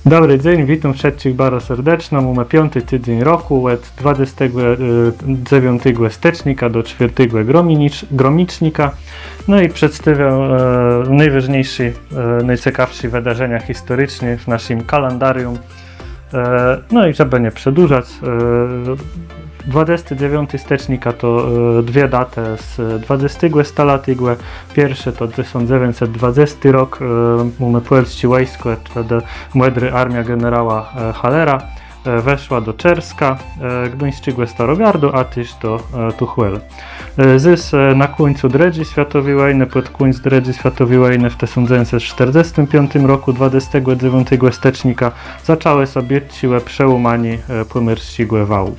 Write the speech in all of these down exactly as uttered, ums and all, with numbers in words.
Dobri dzéń, witóm wszëtczich baro serdeczno. Mómë piąti tidzéń rokù, òd dwadzestégò dzewiątégò stëcznika do czwiôrtégò grominicz-, gromicznika. No i przedstôwiã e, nôwôżniészé, e, nôcekawszé wëdarzenia historiczné w naszim kalendarium. E, no i żebë nie przedłużac, e, dwadzesti dzewiąti stëcznika to e, dwie datë z dwadzestégò stalatégò. Pierszô to tësąc dzewiãcset dwadzesti rok, e, mómë pòlsczé wòjskò, tedë Mòdrô Armiô generała e, Hallera e, weszła do Czerska, e, gduńsczégò starogardu, a téż do e, Tuchòlu. E, zôs e, na kùńcu drëdżi swiatowi wòjnë, pòd kùńc drëdżi swiatowi wòjnë w tësąc dzewiãcset sztërdzestim piątim rokù, dwadzestégò dzewiątégò stëcznika, zaczãłë sã biôtczi ò przełómanié e, pòmòrsczégò wału.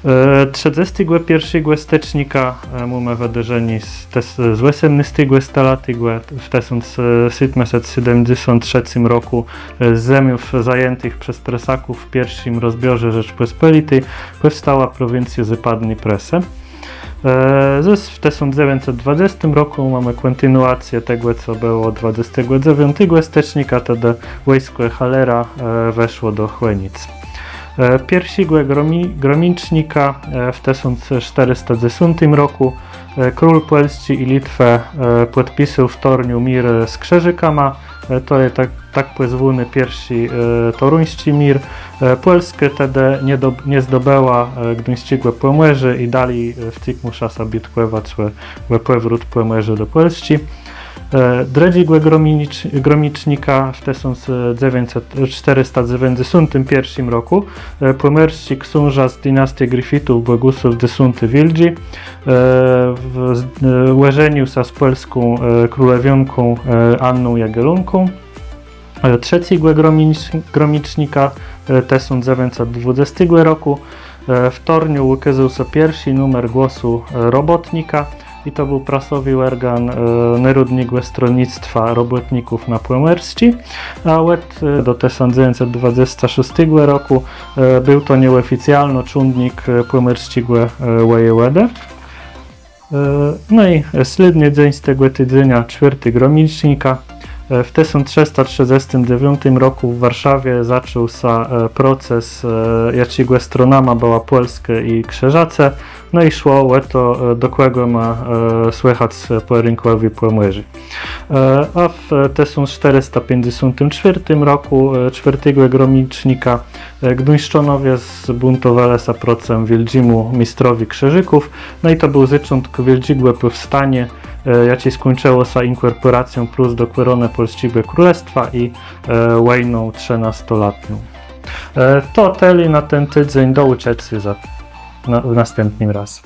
E, trzëdzestégò pierszégò stëcznika e, mómë wëdarzenié z, tes- z òsemnôstégò stalatégò. W tësąc sétmëset sétmëdzesąt trzecym rokù e, z zemiów zajãtëch przez Presaków w pierszim rozbiorze Rzeczpòspòliti pòwstała prowincjô Zôpadny Presë. E, zôs w tësąc dzewiãcset dwadzestim rokù mómë kòntinuacjã tegò, co bëło dwadzestégò dzewiątégò stëcznika, tedë wòjskò Hallera e, weszło do Chònic. E, pierszégò gromi- gromicznika e, w tësąc sztërësta dzesątim rokù e, król Pòlsczi i Litwë e, pòdpisôł w Toruniu mir z Krzëżôkama. E, to je tak, tak pòzwóny pierszi e, toruńsczi mir. E, Pòlskô tedë nie, do- nie zdobëła e, gduńsczégò Pòmòrzô i dali e, wcyg mùsza sã bitkòwac ò, ò pòwrót Pòmòrzô do Pòlsczi. E, drëdżégò grominicz- gromicznika w tësąc dzewiãcset sztërësta dzewiãcdzesątim pierszim rokù e, pòmòrsczi ksążã z dinastie Griffithów Bògùsłôw dzesąti Wiôldżi e, w- z- e, òżenił sã z pòlską e, królewiónką e, Anną Jagiellónką. E, trzecégò grominicz- gromicznika e, tësąc dzewiãcset dwadzestégò rokù e, w Toruniu ùkôzôł sã pierszi numer Głosu e, Robotnika. I to béł prasowi òrgan e, Nôrodnégò Stronnictwa Robòtników na Pòmòrsczi. A òd e, do tësąc dzewiãcset dwadzestégò szóstégò rokù e, béł to nieòficjalno cządnik e, pòmòrsczégò e, wòjewòdë. E, No i slédny dzéń z tegò tidzenia, czwiôrti gromicznika. E, W tësąc trzësta trzëdzestim dzewiątim rokù w Warszawie zaczął sã e, proces, e, jaczégò stronama bëła Pòlskô i Krzëżôcë. No i szło ò to, e, do kògò mô e, słëchac e, pòrénkòwé Pòmòrzé. E, A w tësąc sztërësta piãcdzesątim czwiôrtim rokù, e, czwiôrtégò gromicznika, e, gduńszczonowie zbùntowelë sã procëm wiôldżémù méstrowi Krzëżôków. No i to béł zôczątk wiôldżégò pòwstaniô, e, jaczé skùńczëło sã inkòrpòracją plus do kòrónë Pòlsczégò Królestwa i e, wòjną trzënastolatną. E, To tëli na ten tidzéń, do ùczëcô za na- nastãpnym razã.